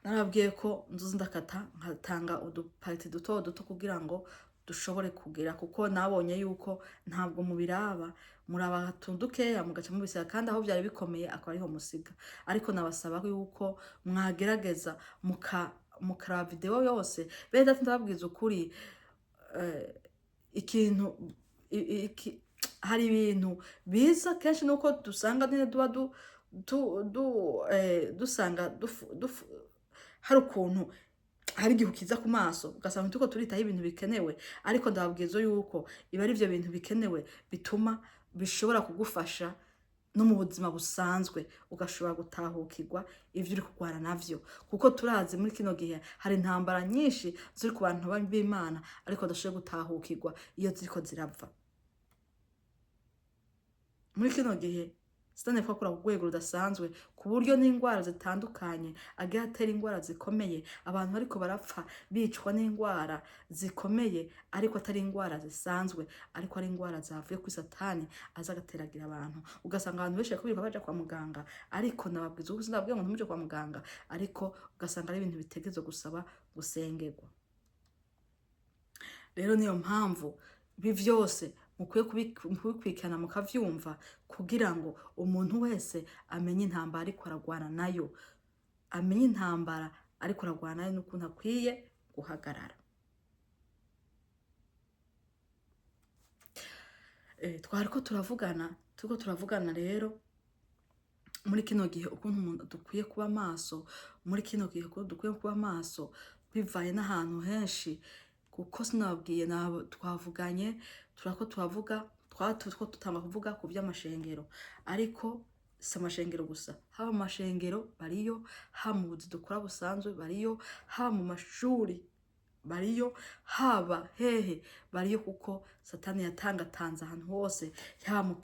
Narababwiye ko nzoza ndakata nkatanga udupariti duto duto kugira ngo dushobore kugira, kuko nabonye yuko ntabwo mubiraba, muraba utuntu dukeya mugaca mubisiga, kandi aho byari bikomeye akaba ariho musiga. Ariko nabasaba yuko mwagerageza mukaraba video yose. Bene data, ndababwiza ukuri, ikintu hari ibintu biza kenshi nuko dusanga nyine tuba du, du, du, dusanga hari ukuntu hari igihe ukiza ku maso ugasanga turiko turitaho ibintu bikenewe. Ariko ndababwiza yuko iba ari ivyo bintu bikenewe bituma bishobora kugufasha no mu buzima busanzwe, ugashobora gutahukirwa ivyo uri kurwana navyo, kuko turazi muri kino gihe hari intambara nyinshi ziri ku bantu b'Imana, ariko badashoboye gutahukirwa iyo ziriko zirava. Muri kino gihe Satani ariko akora ku rwego rudasanzwe, ku buryo n'indwara zitandukanye agiye atera, indwara zikomeye. Abantu bariko barapfa bicwa n'indwara zikomeye, ariko atari indwara zisanzwe, ariko ari indwara zavuye kuri Satani aza agateragira abantu. Ugasanga abantu benshi bariko biruka baja kwa muganga, ariko nababwiza ubu, sinababwiye ngo ntimuje kwa muganga, ariko ugasanga ari ibintu bitegerezwa gusaba gusengerwa. Rero niyo mpamvu ibi vyose mukwiye kubikurikirana, mukavyumva, kugira ngo umuntu wese amenye intambara ariko aragwana nayo, amenye intambara ariko aragwana nayo n'ukuntu akwiye guhagarara. Twariko turavugana, turiko turavugana rero muri kino gihe ukuntu umuntu dukwiye kuba maso muri kino gihe, ukuntu dukwiye kuba maso bivaye n'ahantu henshi, kuko sinababwiye, twavuganye, turako turavuga, two tutanga kuvuga ku by'amashengero, ariko si amashengero gusa. Haba mu mashengero bariyo, haba mu buzi dukora busanzwe bariyo, haba mu mashuri bariyo, haba hehe bariyo, kuko Satani yatangatanze ahantu hose, yaba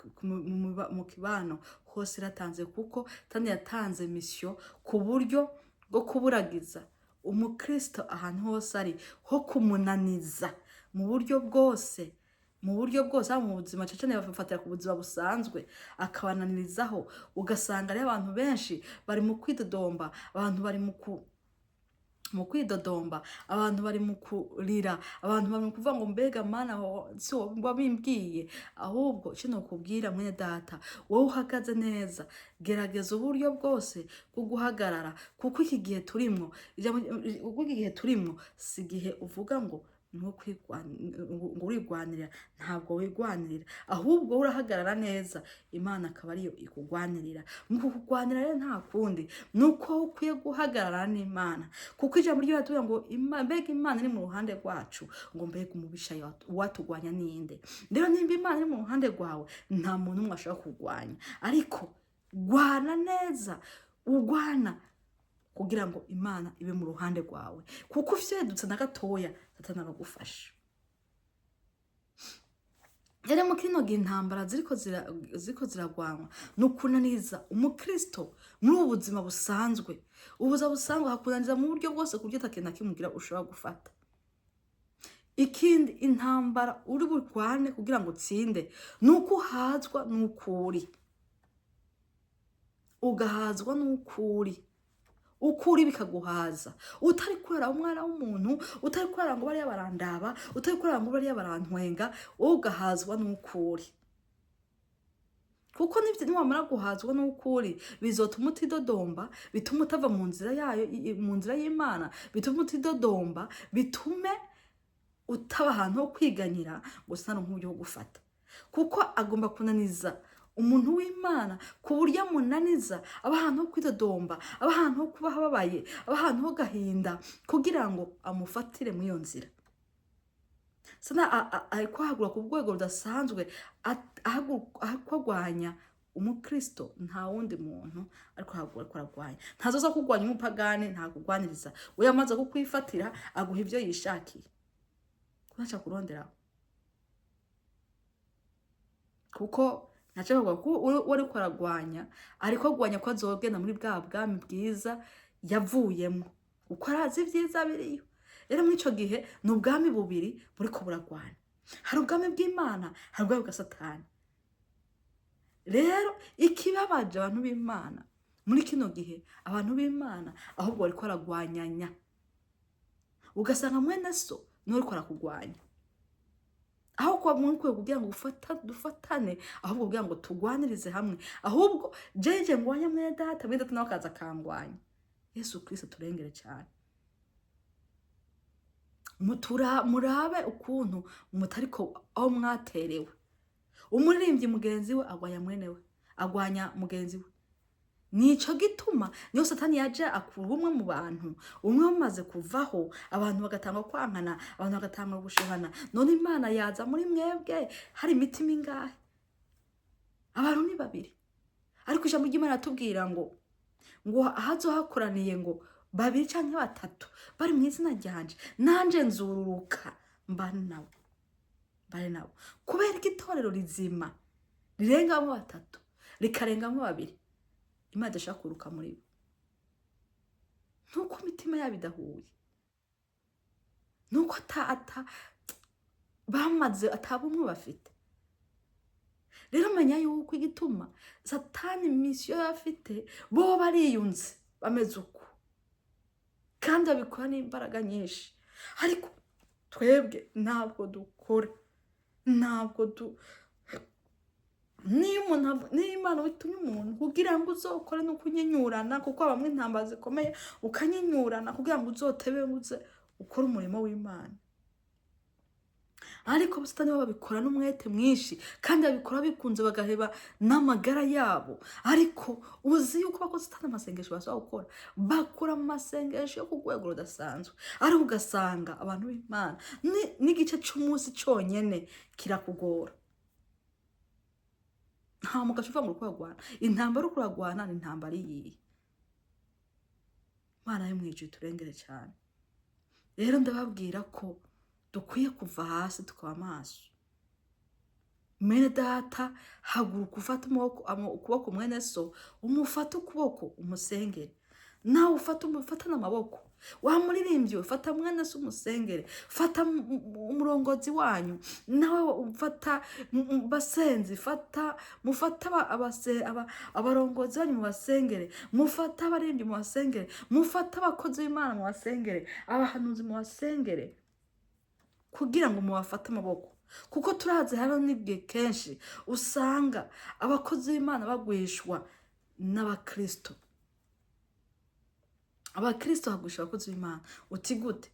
mu kibano hose iratanze, kuko Satani yatanze mission ku buryo bwo kuburagiza umukristo ahantu hose ari, ho kumunaniza mu buryo bwose, mu buryo bwose, haba mu buzima cyane bafatira ku buzima busanzwe akabananirizaho. Ugasanga rero abantu benshi bari mu kwidodomba, abantu bari mu kwidodomba, abantu bari mu kurira, abantu bari mu kuvuga ngo mbega Mana, si wowe wabimbwiye? Ahubwo icyo nokubwira, mwene data, wowe uhagaze neza, gerageza uburyo bwose bwo guhagarara, kuko iki gihe turimwo, kuko iki gihe turimwo si igihe uvuga ngo ni ngo urigwanirira. Ntabwo wigwanirira, ahubwo wowe urahagarara neza, Imana akaba ariyo ikugwanirira. Mu kukugwanira rero nta kundi, ni uko ukwiye guhagarara n'Imana, kuko ijambo ry'Imana tuvuga ngo mbega Imana iri mu ruhande rwacu, ngo mbega umubisha uwatugwanya ninde? Rero nimba Imana iri mu ruhande rwawe, nta muntu umwe ashobora kurwanya. Ariko gwana neza, ugwana kugira ngo Imana ibe mu ruhande rwawe, kuko ufyedutse na gatoya, Satani aragufasha. Rero mu kino gihe intambara ziriko ziragwanwa ni ukunaniza umukristo muri ubu buzima busanzwe, ubuzima busanzwe hakunaniza mu buryo bwose, ku buryo atakintu na kimwe ugira ushobora gufata. Ikindi, intambara uri burwane kugira ngo utsinde ni uko uhazwa n'ukuri, ugahazwa n'ukuri, ukuri bikaguhaza, utari kurara umwana w'umuntu, utari kurara ngo bariya barandaba, utari kurara ngo bariya barantwenga, wowe ugahazwa n'ukuri. Kuko nivyo, niwamara guhazwa n'ukuri, bizotuma utidodomba, bituma utava mu nzira yayo, mu nzira y'Imana, bituma utidodomba, bitume utaba ahantu ho kwiganyira ngo sinaronka uburyo bwo gufata, kuko agomba kunaniza umuntu w'Imana ku buryo amunaniza, aba ahantu ho kwidodomba, aba ahantu ho kuba ababaye, aba ahantu ho gahinda, kugira ngo amufatire muri iyo nzira. Sana ariko ahagura ku rwego rudasanzwe, ariko agwanya umukristo, nta wundi muntu ariko ahagura, ariko aragwanya. Ntazoza kurwanya umupagani, ntakugwaniriza. We yamaze kukwifatira, aguha ibyo yishakiye, ntaca kuronderaho, kuko ntaco kuvuga ko uwo ariko aragwanya, ariko agwanya ko azogenda muri bwa bwami bwiza yavuyemo, kuko arazi ibyiza biriyo. Rero muri ico gihe ni ubwami bubiri buriko buragwana: hari ubwami bw'Imana, hari ubwami bwa Satani. Rero ikibabaje abantu b'Imana, Muri kino gihe abantu b'Imana ahubwo bariko baragwanyanya, ugasanga mwene so niwe ariko arakugwanya, aho kuba mukwiye kugira ngo dufatane, ahubwo kugira ngo tugwanirize hamwe, ahubwo jeje ngwanya mwene data, mwene data nawe akaza akangwanya. Yesu Kristo turengere cyane. Murabe ukuntu mutariko aho mwaterewe. Umuririmbyi mugenzi we agwanya mwene we, agwanya mugenzi we. Nico gituma niyo Satani yaje akura umwe mu bantu, umwe bamaze kuvaho, abantu bagatanga kwankana, abantu bagatanga gushuhana. None Imana yaza muri mwebwe hari imitima ingahe? Abantu ni babiri, ariko ijambo ry'Imana ratubwira ngo ahazohakoraniye ngo babiri canke batatu bari mu izina ryanje, nanje nzururuka mbane nabo, mbane nabo. Kubera ko itorero rizima rirengamo batatu, rikarengamwo babiri, Imana idashaka kuruka muri bo, nuko imitima yabo idahuye, nuko ata bamaze atabumwe bafite. Rero menya yuko igituma Satani mission afite, bo bariyunze, bameze uko, kandi babikora n'imbaraga nyinshi. Ariko twebwe ntabwo dukora, ntabwo du niyo umuntu niyo Imana witumye umuntu kugira ngo uzokore no kunyinyurana, kuko habamwo intambara zikomeye, ukanyinyurana kugira ngo uzotebe ngo uze ukore umurimo w'Imana. Ariko Satani bo babikora n'umwete mwinshi, kandi babikora bikunze, bagaheba n'amagara yabo. Ariko uzi yuko abakozi Satani amasengesho basaba gukora, bakora amasengesho yo ku rwego rudasanzwe, ariko ugasanga abantu b'Imana n'igice c'umunsi conyene kirakugora. Nta mugaco uva ngo uriko uragwana intambara. Uriko uragwana ni intambara iyihe? Imana yo mw'ijuru turengere cyane. Rero ndababwira ko dukwiye kuva hasi tukaba maso. Mwene data, haguruka ufate ukuboko mwene so, umufate ukuboko, umusengere. Nawe ufate, umufatane amaboko. Wa muririmbyi we, fata mwene so umusengere, fata umurongozi wanyu nawe ufata basenzi, fata mufate abarongozi banyu mubasengere, mufate abaririmbyi mubasengere, mufate abakozi b'Imana mubasengere, abahanuzi mubasengere, kugira ngo mubafate amaboko. Kuko turazi hariho n'igihe kenshi usanga abakozi b'Imana bagwishwa n'abakristo, abakristo bagwisha abakozi b'Imana. Uti gute?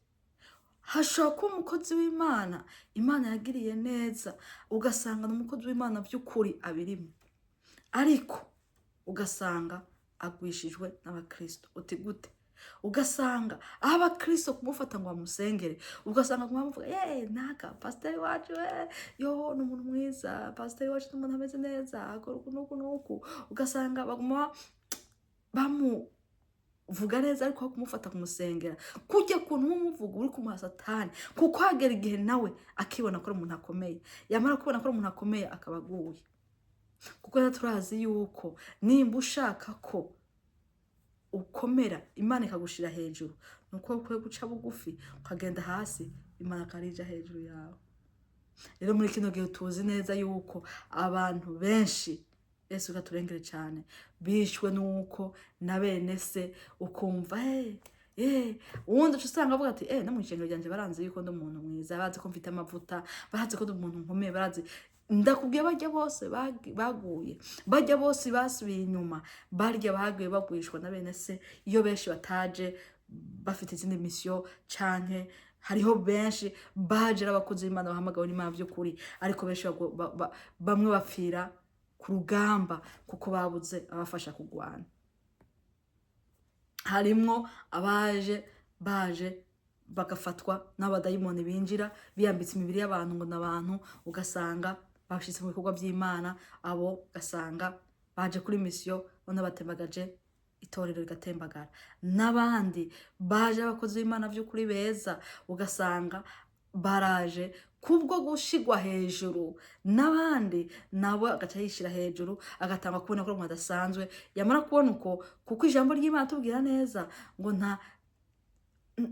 Hashobora kuba umukozi w'Imana Imana yagiriye neza, ugasanga ni umukozi w'Imana by'ukuri abirimo, ariko ugasanga agwishijwe n'abakristo. Uti gute? Ugasanga aho abakristo kumufata ngo bamusengere, ugasanga bamuvuga: "Ye naka pasiteri wacu, yo ni umuntu mwiza, pasiteri wacu ni umuntu ameze neza, akora uku n'uku n'uku." Ugasanga baguma bamuvuga neza, ariko aho kumufata kumusengera, kujya kuntu umuvuga uri kumuha Satani, kuko hagera igihe nawe akibona ko ari umuntu akomeye. Yamara kubona ko ari umuntu akomeye, akaba aguye. Kuko rero turazi yuko nimba ushaka ko ukomera, Imana ikagushira hejuru, nuko ukwiye guca bugufi ukagenda hasi, Imana akarija hejuru yawe. Rero muri kino gihe tuzi neza yuko abantu benshi, Yesu gaturengere cyane, bishwe nuko na bene se. Ukumva uwundi uca usanga avuga ati: "No mu ishengero ryanje baranzi yuko ndi umuntu mwiza, bazi ko mfite amavuta, barazi ko ndi umuntu nkomeye, barazi." Ndakubwiye, bajya bose baguye, bajya bose basubiye inyuma, barya baguye bagwishwa na bene se. Iyo benshi bataje bafite izindi mission, canke hariho benshi baje ari abakozi b'Imana bahamagawe n'Imana by'ukuri, ariko benshi bamwe bapfira ku rugamba kuko babuze abafasha kugwana. Harimwo abaje baje bagafatwa n'abadayimoni binjira biyambitse imibiri y'abantu ngo n'abantu, ugasanga bashitse mu bikorwa by'Imana. Abo ugasanga baje kuri mission, none batembagaje itorero rigatembagara. N'abandi baje abakozi b'Imana by'ukuri beza, ugasanga baraje kubwo gushigwa hejuru n'abandi, nabo agaca yishira hejuru, agatanga kubona ko ari umuntu adasanzwe. Yamara kubona uko, kuko ijambo ry'Imana tubwira neza ngo nta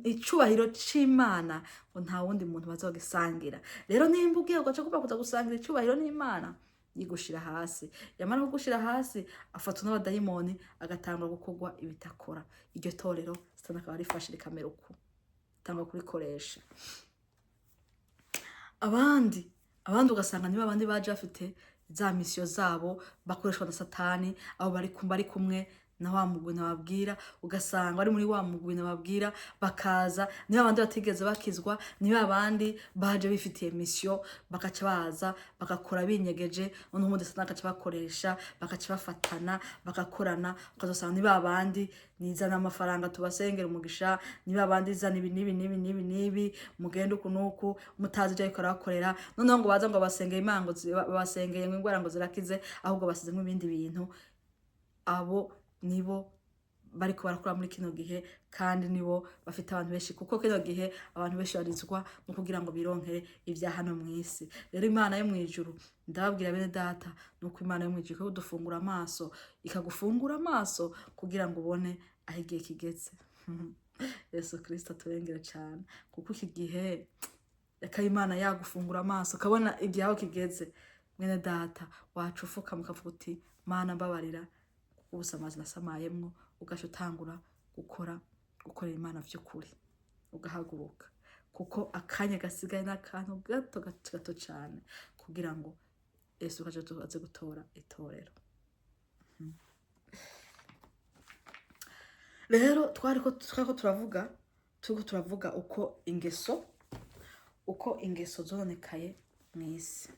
icubahiro c'Imana, ngo nta wundi muntu bazogisangira. Rero nimba ugiye ugaca kuba kuza gusangira icubahiro n'Imana, Yigushira hasi, yamara kugushira hasi, afatwa n'abadayimoni, agatangura gukorwa ibitakora. Iryo torero Satani akaba arifashe rikamera uku, atangura kurikoresha. Abandi ugasanga niba abandi baje bafite za mission zabo, bakoreshwa na Satani. Abo bari kumwe na wa mugwi nababwira, ugasanga bari muri wa mugwi nababwira, bakaza niba abandi batigeze bakizwa, niba abandi baje bifitiye mission, bakaca baza bagakora binyegeje. Noneho ubundi Satani agaca bakoresha, bakaca bafatana, bagakorana. Ukazosanga niba abandi nizana amafaranga tubasengera umugisha, niba abandi zana ibi n'ibi n'ibi n'ibi n'ibi, mugende uku n'uku, mutazi ibyo ariko arabakorera. Noneho ngo baza ngo basengeye Imana, ngo babasengeye ngo ingwara ngo zirakize, ahubwo basizemo ibindi bintu. Abo nibo bariko barakora muri kino gihe, kandi nibo bafite abantu benshi, kuko kino gihe abantu benshi barizwa mu kugira ngo bironkere ibya hano mu isi. Rero Imana yo mu ijuru, ndababwira bene data, nuko Imana yo mu ijuru ikagufungura amaso, ikagufungura amaso kugira ngo ubone aho igihe kigeze. Yesu Kristo aturengere cyane, kuko iki gihe, reka Imana yagufungura amaso ukabona igihe aho kigeze, mwene data, waca ufukama ukavuga uti: "Mana, mbabarira ubusamazi nasamayemwo." Ugaca utangura gukora, gukorera Imana vy'ukuri, ugahaguruka, kuko akanya gasigaye n'akantu gato gato gato cyane kugira ngo Yesu kaje aze gutora itorero. Rero twariko turavuga, turiko turavuga uko ingeso zononekaye mu isi.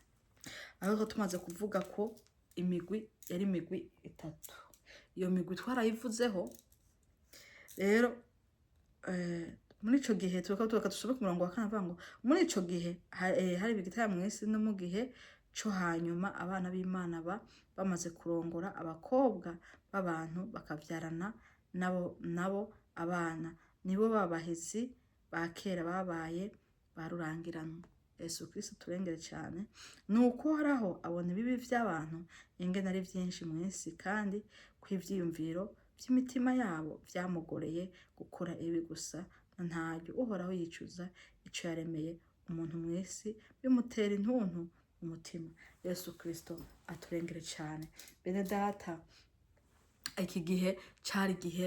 Ariko tumaze kuvuga ko imigwi yari imigwi itatu, iyo migwi twarayivuzeho. Rero muri ico gihe tureka tureka dusome ku murongo wa kane, avuga ngo: "Muri ico gihe hari ibigitaya mu isi, no mu gihe co hanyuma abana b'Imana bamaze kurongora abakobwa b'abantu, bakavyarana nabo abana, nibo babahizi ba kera babaye ba rurangiranwa." Yesu Kristo turengere cyane. Nuko Uhoraho abona ibibi by'abantu ingene ari byinshi mu isi, kandi ko ivyiyumviro by'imitima yabo vyamugoreye gukora ibi gusa na ntaryo. Uhoraho yicuza ico yaremeye umuntu mu isi, bimutera intuntu mu mutima. Yesu Kristo aturengere cyane, bene data. Iki gihe cari igihe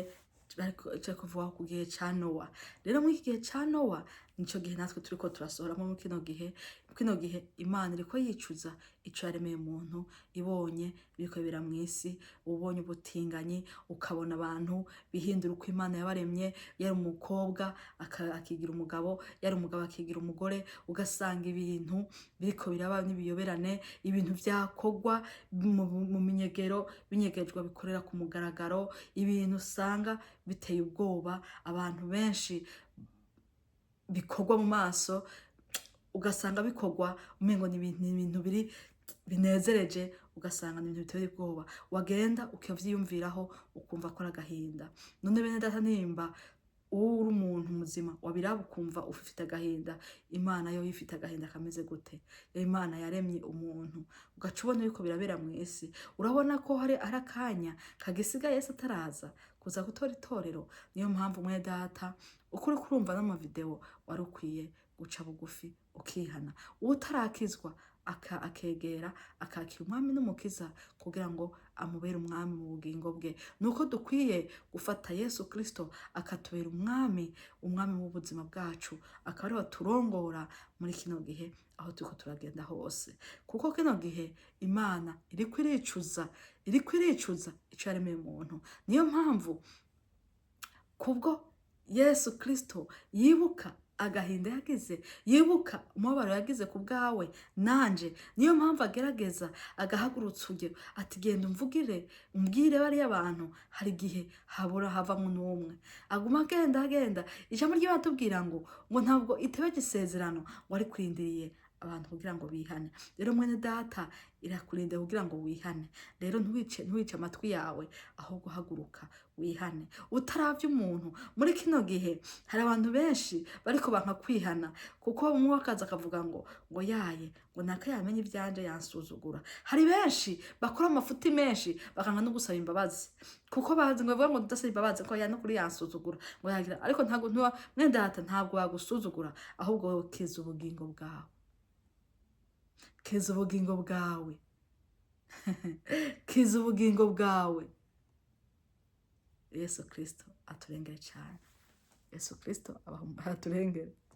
bariko kuvuga ku gihe ca Nowa. Rero muri iki gihe ca Nowa, nico gihe natwe turiko turasohoramo muri kino gihe. Kino gihe Imana iriko yicuza ico yaremeye umuntu, ibonye biriko bibera mw'isi. Ubonye ubutinganyi, ukabona abantu bihindura uko Imana yabaremye, yari umukobwa akigira umugabo, yari umugabo akigira umugore, ugasanga ibintu biriko biraba n'ibiyoberane, ibintu vyakorwa mu minyegero binyegejwe bikorera ku mugaragaro, ibintu usanga biteye ubwoba abantu benshi, bikorwa mu maso, ugasanga bikorwa umengo ni ibintu biri binezereje, ugasanga ni ibintu biteye ubwoba. Wagenda ukavyiyumviraho, ukumva ko ari agahinda. None bene data, nimba uri umuntu muzima wabiraba ukumva ufite agahinda, Imana yo ifite agahinda kameze gute? Yo Imana yaremye umuntu, ugaca ubona yuko birabera mu isi, urabona ko hari akanya kagisigaye Yesu ataraza kuza gutora itorero. Niyo mpamvu, mwene data, uko uriko urumva n'amavideo, wari ukwiye guca bugufi ukihana. Utarakizwa akegera akakira umwami n'umukiza kugira ngo amubere umwami mu bugingo bwe. Nuko dukwiye gufata Yesu Kristo akatubera umwami, umwami w'ubuzima bwacu, akaba ariwe aturongora muri kino gihe aho turiko turagenda hose, kuko kino gihe Imana iriko iricuza, iriko iricuza ico yaremeye umuntu. Niyo mpamvu kubwo Yesu Kristo yibuka agahinda yagize, yibuka umubabaro yagize ku bwawe nanje. Niyo mpamvu agerageza agahagurutsa urugero ati: "Genda umvugire, umbwire bariya bantu." Hari igihe habura havamwo n'umwe, aguma agenda agenda. Ijambo ry'Imana tubwira ngo ntabwo itebeje isezerano, ngo ari kurindiriye abantu kugira ngo bihane. Rero mwene data, irakurinda kugira ngo wihane. Rero ntiwice amatwi yawe, ahubwo haguruka wihane utaravye umuntu. Muri kino gihe hari abantu benshi bariko banka kwihana, kuko umwe akaza akavuga ngo yaye, ngo naka yamenye ivyanje yansuzugura. Hari benshi bakora amafuti menshi, bakanga no gusaba imbabazi, kuko bazi ngo bavuga ngo ndasaba imbabazi ko ya no kuri yansuzugura, ngo yagira. Ariko ntabwo ntuba, mwene data, ntabwo bagusuzugura, ahubwo wowe kiza ubugingo bwawe, kiza ubugingo bwawe. Kiza ubugingo bwawe. Yesu Kirisito aturengere cyane. Yesu Kirisito aturengere.